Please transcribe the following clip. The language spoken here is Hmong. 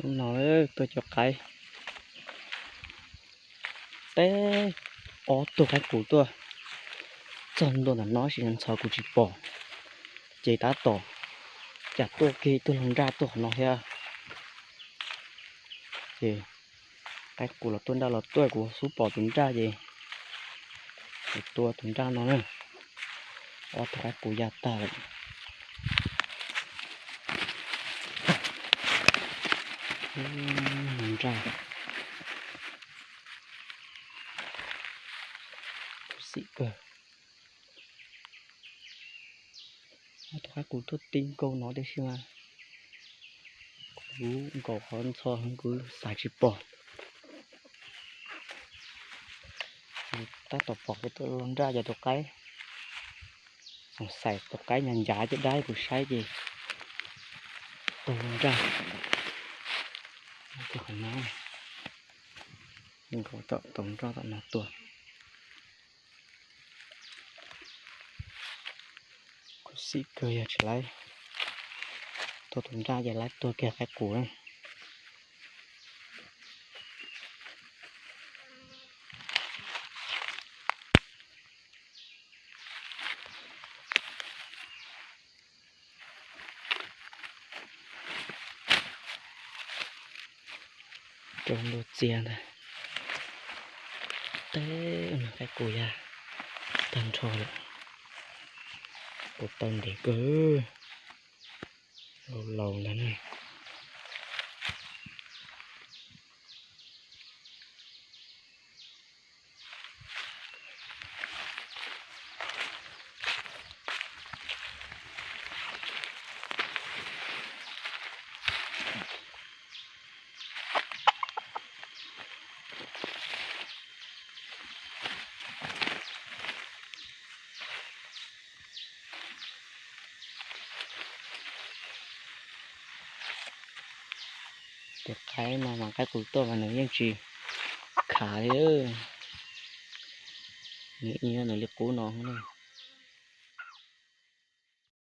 No tuaj cov qaib, teb ob tug qaib qus tuaj txog ntua ntawm no sis ntxhov kuv tsis pom, ces tab tom cas tuaj kiag ib tug laug nraj tuaj qhov no thiab. Ces qaib qus los tuaj nraj los tuaj, kuv xub pom tus nraj ces kuv tua tus nraj no na. Ob tug qaib qus ya tag lawm. Nraj, khuv xim kawg. Ob tug qaib qus tuaj ti nkaus no tiam sis mas kuv nkaum qhov ntxhov kuv xav tsis pom. Tab tom pom kiag tus laug nraj cov tus qaib, xoom xaim tus qaib nyav ncav caj dab kuv saib ces tus laug nraj qhov no, nkaum tom tus nroj tom no tuaj. Khuv xim kawg yog tsis laib, tua tus nraj ces laib tuag kiag qaib qus na. Rau ntua txias ntag. Teb qaib qus ya tag nrho lawm. Kuv taw ntev kawg, laus laus ntag na. Tus qaib no mas qaib qus tuaj mas nws yeej tsis khav li. Nws ib nws li qub no.